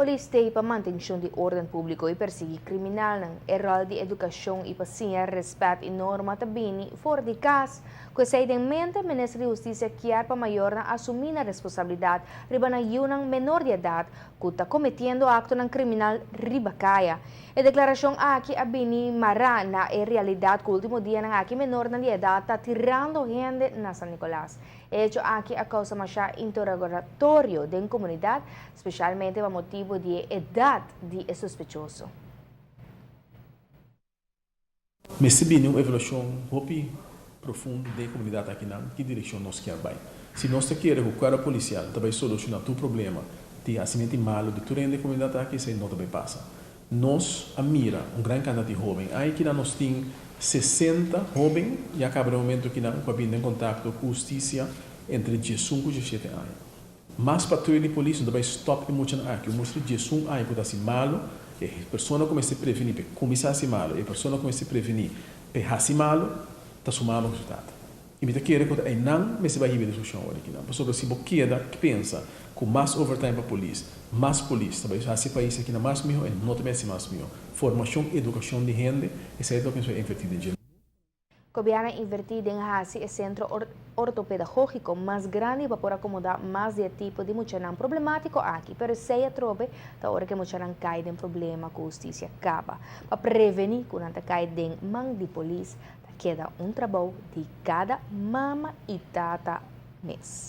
Polis t'ey pa mantencion di orden publico y persigui criminalnan. E rol di educacion y pa siña respet y norma ta bini for di cas. Cu esey den mente, Minister di Husticia kier pa mayornan asumi nan responsabilidad riba nan yiunan menor di edad cu ta cometiendo actonan criminal riba caya. E declaracion aki a bini mara na e realidad cu ultimo dianan aki menornan di edad ta tirando hende na San Nicolas. E hecho aki a causa masha interrogatorio den comunidad, specialmente pa motibo di e edad di e sospechoso. Mester bini un evaluacion hopi profundo den comunidad akinan ki direccion nos kier bay. Si nos ta kere cu cuerpo policial ta bay soluciona tur problema di hacimento malo di tur hende den comunidad aki, esey no ta bay pasa. Nos a mira un gran cantidad di hoben. Ay kinan nos tin 60 hoben ya caba den momento kinan cu a bini den contacto cu husticia entre 11 cu 17 aña. Mas patruya di polis no ta bay stop e muchanan aki. Un mucha di 11 aña cu ta haci malo, e persona cu mester preveni p'e cuminsa haci malo, e persona cu mester preveni p'e haci malo, ta su mama cu su tata. Y mi ta kere cu ta eynan mester bay hiba e discusion awor akinan. Pasobra si bo keda pensa cu mas overtime pa polis, mas polis ta bay haci e pais akinan mas miho, e no ta bay haci mas miho. Formacion, educacion di hende, esey ta loke nos bay inverti den dje. Gobierno a inverti den haci e centro ortopedagogico mas grandi pa por acomoda mas di e tipo di muchanan problematico aki, pero esey atrobe ta ora cu e muchanan cay den problema cu husticia caba. Pa preveni cu nan ta cay den man di polis ta keda un trabou di cada mama y tata mes.